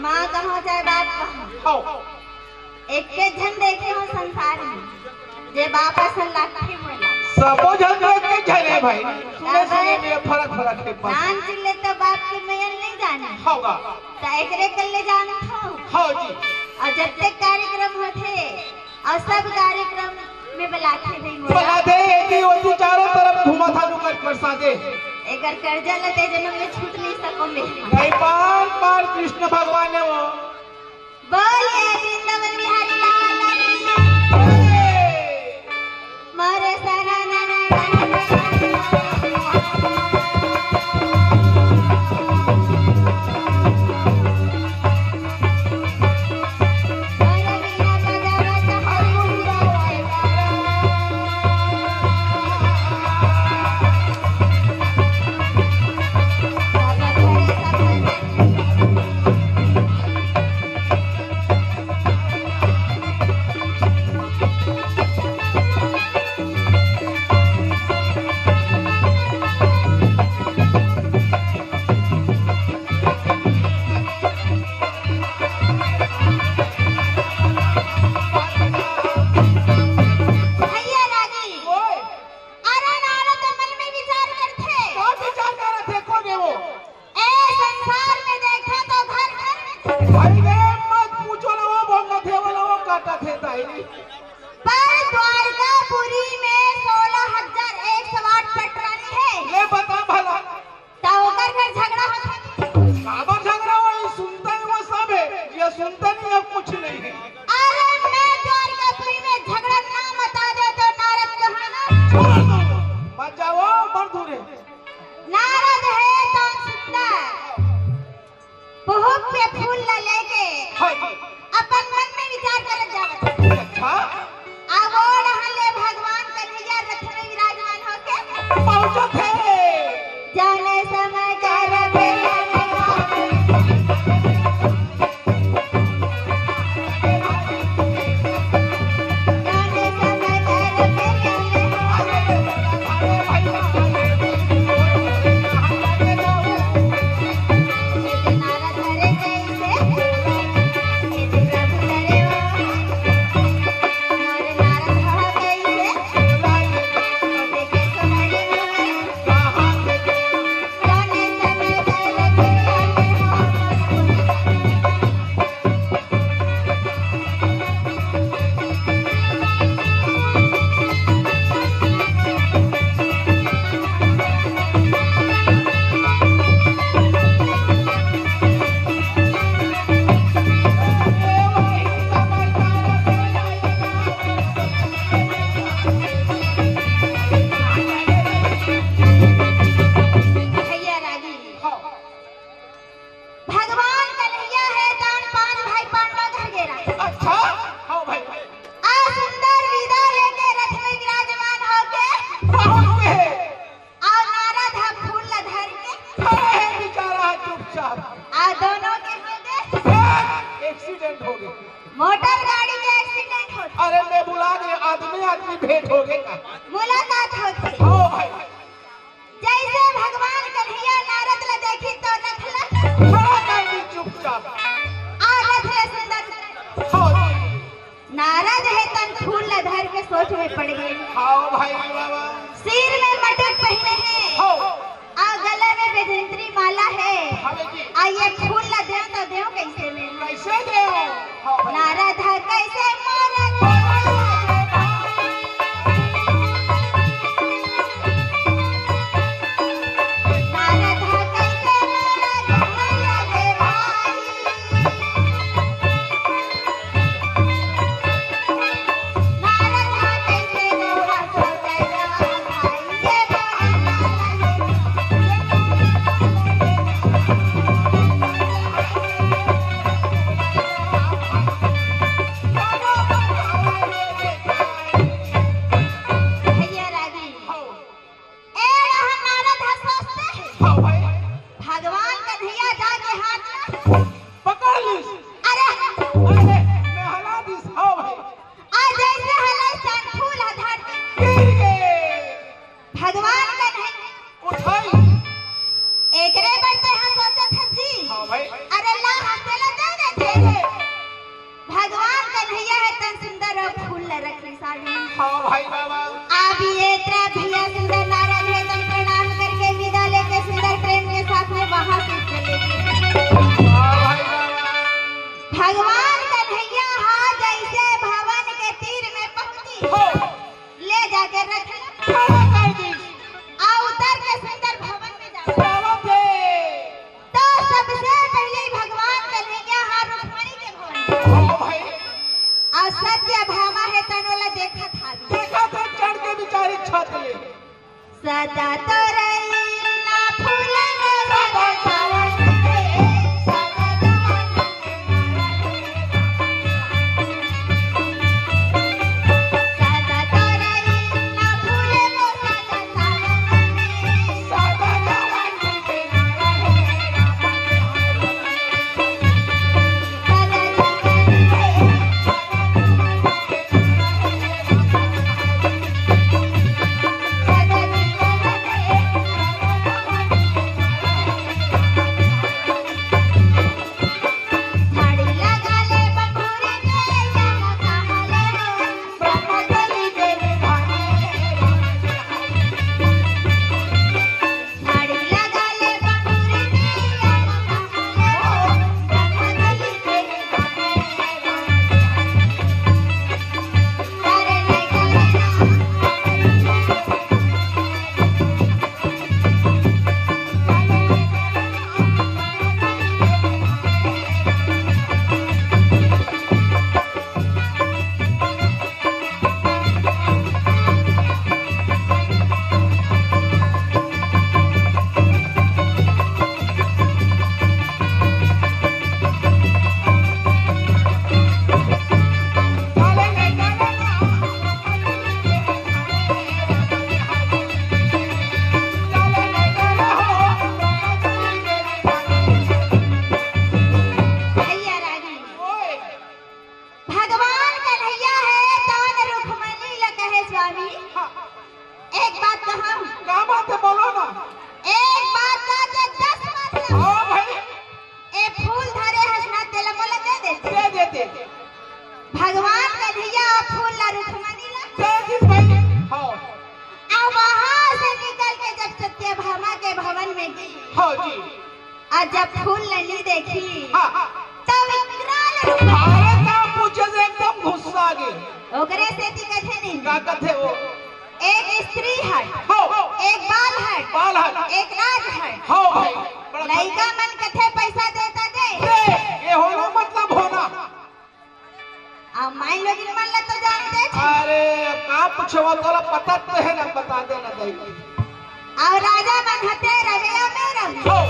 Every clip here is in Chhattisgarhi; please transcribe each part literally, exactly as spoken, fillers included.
माँ कहाँ जाए बाप कहाँ। हौ। एके झन देखे हो संसार में, जे बाप असन लागथे मोला। सबो झन तो एके झन हे भाई। सुने सुने में फरक फरक हे बस। जान चिल्ले तो बाप के मया नहीं जाने। हौ गा। त एकरे कल्ले जानत हो। हौ जी। अउ जत्ते कार्यक्रम होथे, अउ सब कार्यक्रम में बलाथे भाई मोला। बलाथे, एती ओती चारों तरफ घूमत हा लुकत परसादे। एकर कर्जा ल ते जन्म में छूट नहीं सको में। नहीं, बार बार कृष्ण भगवान ने वो। बोलिए वृंदावन बिहारी लाल की। बोले। मोरे सना ना ना ना ना। भैया रागी। ओए। अरे नारद मन में विचार करथे। का विचार करत हे? कोन हे वो? ए संसार में देखा तो घर घर में। भाई रे, मत पूछो ना, वो भंगत हे, वो ना, वो काटत हे ताई। पर द्वारकापुरी में सोलह हजार एक सौ आठ पटरानी हे। ले बता भला। त ओकर घर झगड़ा होथे। काबर झगड़ा होही? सुनता ही वो सब हे, ये सुनता नहीं है, कुछ नहीं है। अरे मैं द्वारकापुरी में झगड़ा ना मचा दे तो नारद कहाँ ना। छोड़ दो, मत जाओ, मर दूर है। नारद हे त सुंदर, बहुत पे फूल ला लेके हाँ जी। अपन मन में विचार करत जावत हे। अच्छा। अब ओ डहर ले भगवान कन्हैया रथ में विराजमान होके पहुंचत हे। जाने समय कर भैया रागी। हाँ। भगवान कन्हैया हे तान पांच भाई पांडव घर गे रहा। अच्छा, हाँ भाई। आ सुंदर विदा लेके रथ में विराजमान होके पहुंच गए। आ नारद ह फूल ला धर के खड़े हे बेचारा चुपचाप। आ दोनों के हो गए। एक्सीडेंट हो गए। मोटर गाड़ी के एक्सीडेंट होथे। अरे मैं बुला दे, आदमी आदमी भेंट हो गए का? मुलाकात होथे। हाँ भाई। जैसे भगवान कन्हैया नारद ला देखी तो रथ ला खड़ा कर दी चुपचाप। आ रथ ला सुंदर। हाँ। नारद हे तन फूल ला धर के सोच में पड़ गए। हाँ भाई बाबा। सिर में मटक पहिने हे। हाँ। आ गला में बैजंत्री माला हे। हवे जी। आ ये फूल ला देव तो देव कैसे में? कैसे देव? हाँ भाई। नारद ह कैसे मोर नारद ह कैसे मोर भगवान कन्हैया हे तन सुंदर अउ फूल ल रखिस स्वामी। हाँ भाई बाबा। अब ये तरह भैया सुंदर नाराज हे तन प्रणाम करके विदा लेके सुंदर प्रेम के साथ में वहां से चले गए। हाँ भाई बाबा। भगवान कन्हैया हा जैसे भवन के तीर में पहुंची, हो। ले जाके रख ला। हाँ, कर दी। आ उतर के सुंदर भवन में जाओ। बाबा थे। तो सबसे पहले भगवान कन्हैया हा रुक्मणी के भवन में। हाँ भाई। अउ सत्यभामा हे तन ओला देखत हावी। देखत हे चढ़ के बिचारी छत ले। सदा तोरई ना फूले रे सदा सावन में, सदा जवानी में। सदा तोरई ना फूले रे सदा सावन में, सदा जवानी में। भैया रागी। भगवान कन्हैया हे तौन रुक्मणी ल कहे स्वामी। हाँ। एक बात कहूं। का बात हे, बोलो ना। एक बात का तो दस बात कहूं। हाँ भाई। ए फूल धरे हस ना, तेला मोला दे देते। दे देते। भगवान कन्हैया फूल ला रुक्मणी ला। दे दी भाई। हाँ। अब वहां से निकल के जब सत्यभामा के भवन में गई। हाँ जी। अउ जब फूल ल नी देखी, हाँ, हाँ। तब विकराल रूप। अरे, का पूछे से एकदम गुस्सा आ गे। ओकरे सेती कथे नहीं। का कथे वो? एक स्त्री हे, हो, हो। एक बाल हे, बाल हे। एक राज हे। हो भाई, बड़ा लइका मन कथे पैसा देता दे। दे, ये होना मतलब होना। अउ माई लोगिन मन ला तो जानते थे। अरे, का पूछे वो, तोला पता तो हे ना, बता देना दाई। अउ राजा मन हते रवे अउ मेरा। हो।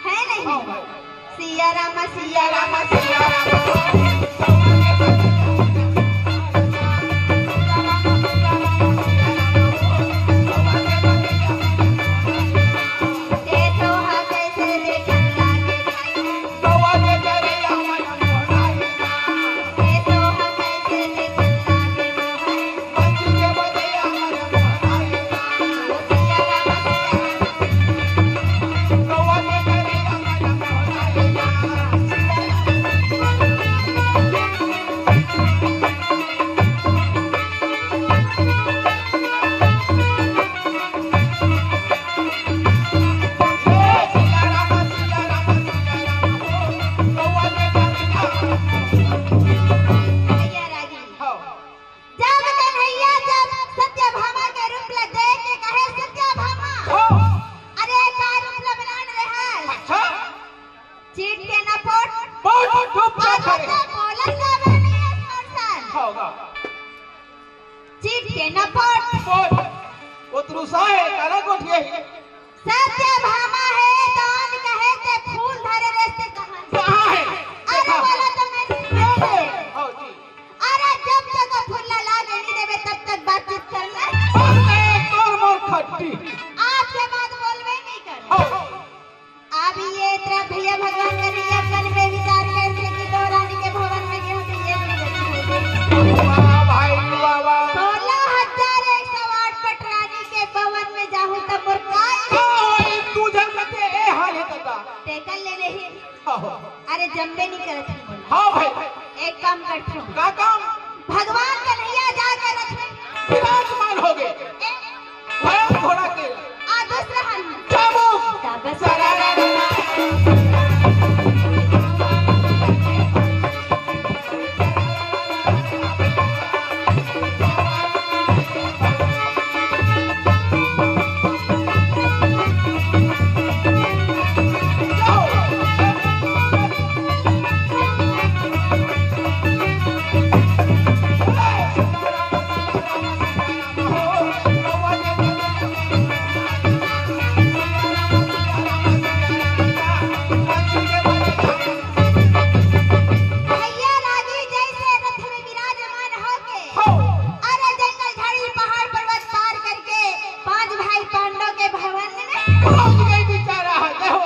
हे नहीं? हो। सिया रामा, सिया रामा, सिया रामा। जब कन्हैया जब सत्यभामा के रूप ला देख के कहे, "सत्यभामा, हो। अरे का रूप ला बनान रहे है?" अच्छा। चीट के न पोट। पोट, पोट, पोट, पोट अरे करे। ते बोलत का बनी है person? होगा। चीट के न पोट। पोट। वो तो रुसा है, काला कोठिया ही। सत्यभामा हे, तौन कहे ते फूल धरे रेस ते कहाँ हे? कहाँ हे? अरे देखा। बोला तो मैं नहीं दे दे। हाँ जी। अरे जब तक वो फूल ला ला के नहीं देवे, तब तक बातचीत करना। बस एक और मोर खट्टी। आज के बाद बोलवे नहीं कर। हाँ। अब ये तरह भैया भगवान कन्हैया मन में विचार करके कि दो रानी के भवन में गया तो ये नहीं करती। वाह भाई, वाह, वाह। सोलह हजार एक सौ आठ पटरानी के भवन में जाहूं तब मोर काय? का होई, तू जन कते? जम्बे नहीं करत हे। हाँ भाई। एक काम करथों। का काम? भगवान कन्हैया जाके रथ में विराजमान हो गए। ए? भैंस घोड़ा के। आ दूसरा हन। चाबुक। तब सरारा। भैया रागी जैसे रथ में विराजमान होके, हो। अरे जंगल झाड़ी पहाड़ पर्वत पार करके पांच भाई पांडव के भवन में पहुंच गई बेचारा है, हो।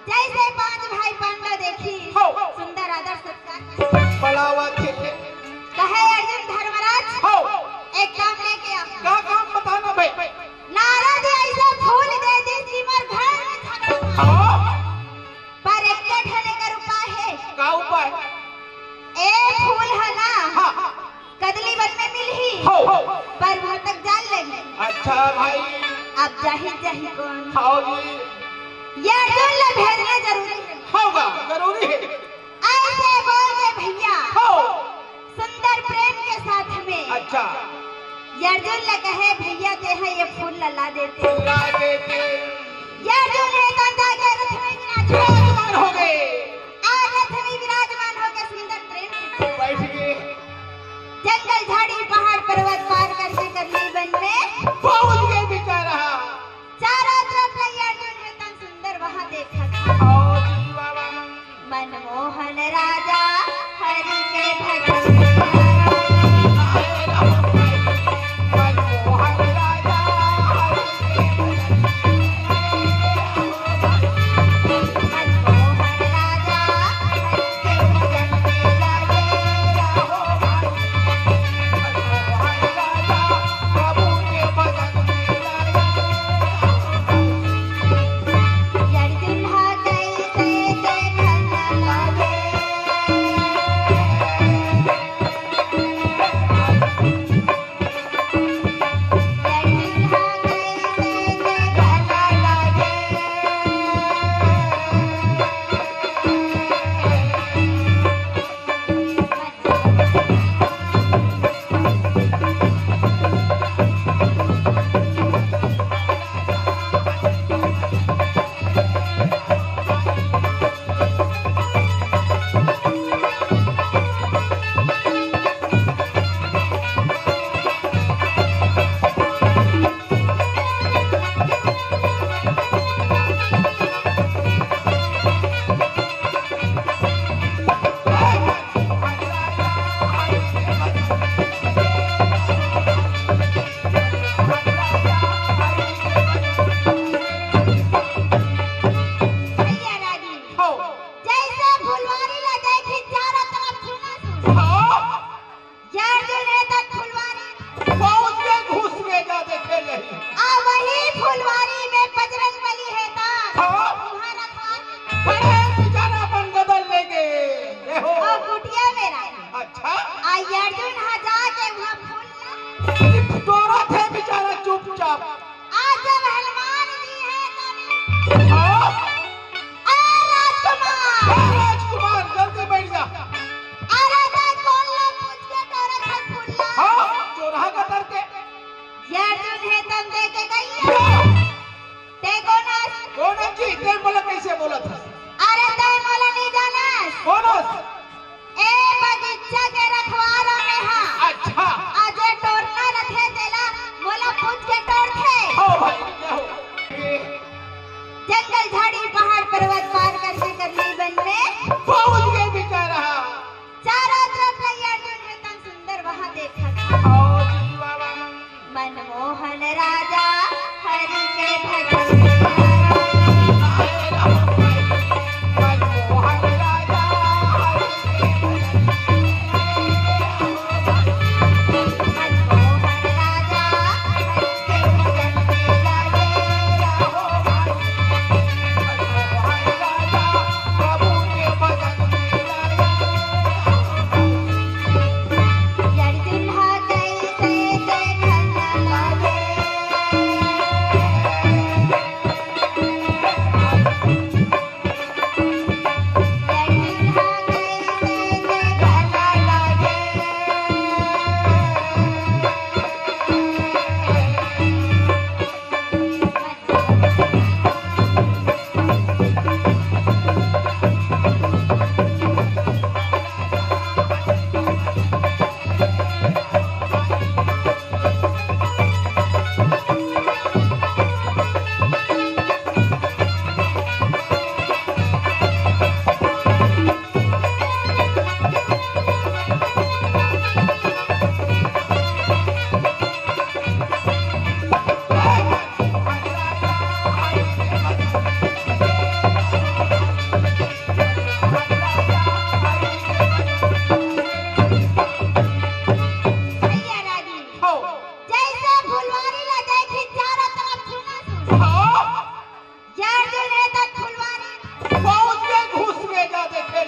जैसे पांच भाई पांडव देखी, हो। सुंदर आदर सत्कार। बुलावा थे। कहे अर्जुन धर्मराज, हो। एक काम लेके आ। का काम बताना भाई? नारद ऐसा फूल दे दी कि मोर घर में झगड़ा। हाँ। पर एक ठन एकर उपाय हे। का उपाय? ए फूल है ना, हाँ। कदली वन में मिलही, हो। पर वहाँ तक जान लेंगे। अच्छा भाई। अब जाही जाही कौन? हाँ जी। ये अर्जुन ला भेजना जरूरी हे। होगा, जरूरी हे। ऐसे बोल के भैया, हो। सुंदर प्रेम के साथ में। अच्छा। ये अर्जुन ला कहे, "भैया तेहा ये फूल ला ला देते।" ला देते। ये अर्जुन हे तन जाके रथ में विराजमान हो गए। आ रथ में विराजमान होके सुंदर प्रेम से बैठ गए। जंगल झाड़ी पहाड़ पर्वत पार करके कदली वन में पहुंच गए बेचारा। चारों तरफ ले ये अर्जुन हे तन सुंदर वहां देखा था। आओ जी बाबा। मनमोहन राजा हरि के भजन। भैया रागी। हो। जैसे फुलवारी ला देखी चारों तरफ सुना सुना। हो। यार जो रहता फुलवारी। पहुंच के घुस में जा देखे यही। आ वही फुलवारी में बजरंग बली है ता। हो। वहाँ रखवा। अरे बेचारा अपन गदल लेके। ए हो। और कुटिया में रहा। अच्छा। आ अर्जुन हा जाके वहाँ फूल ला। सिर्फ डोरा थे बेचारा चुपचाप। आज जब हनुमान जी है तब हाँ? ए राजकुमार! ए राजकुमार, जल्दी बैठ जा। अरे देखो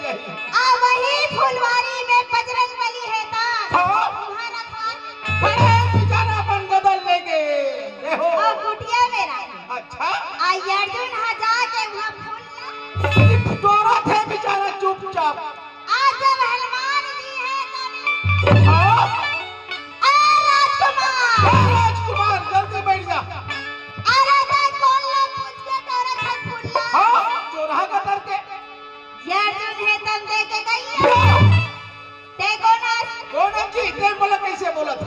आ वही फुलवारी में बजरंग बली हे ता हाँ। तुम्हारा खान अरे बिचारा अपन गदल लेगे। देखो। आ कुटिया में रहा। अच्छा। आ अर्जुन हा जाके वहाँ फूल ला। तोरा थे बिचारा चुपचाप। आज जब हनुमान जी हे तब हाँ। अरे राजकुमार। हाँ, राजकुमार, जल्दी बैठ जा। अरे तैं कोन ला पूछ के टोरत हस फूल ला? हाँ, चोरहा का करके। अर्जुन हे तन दे के गई। तैं कोन हस? कोन हस जी? तैं बोला कैसे बोलत?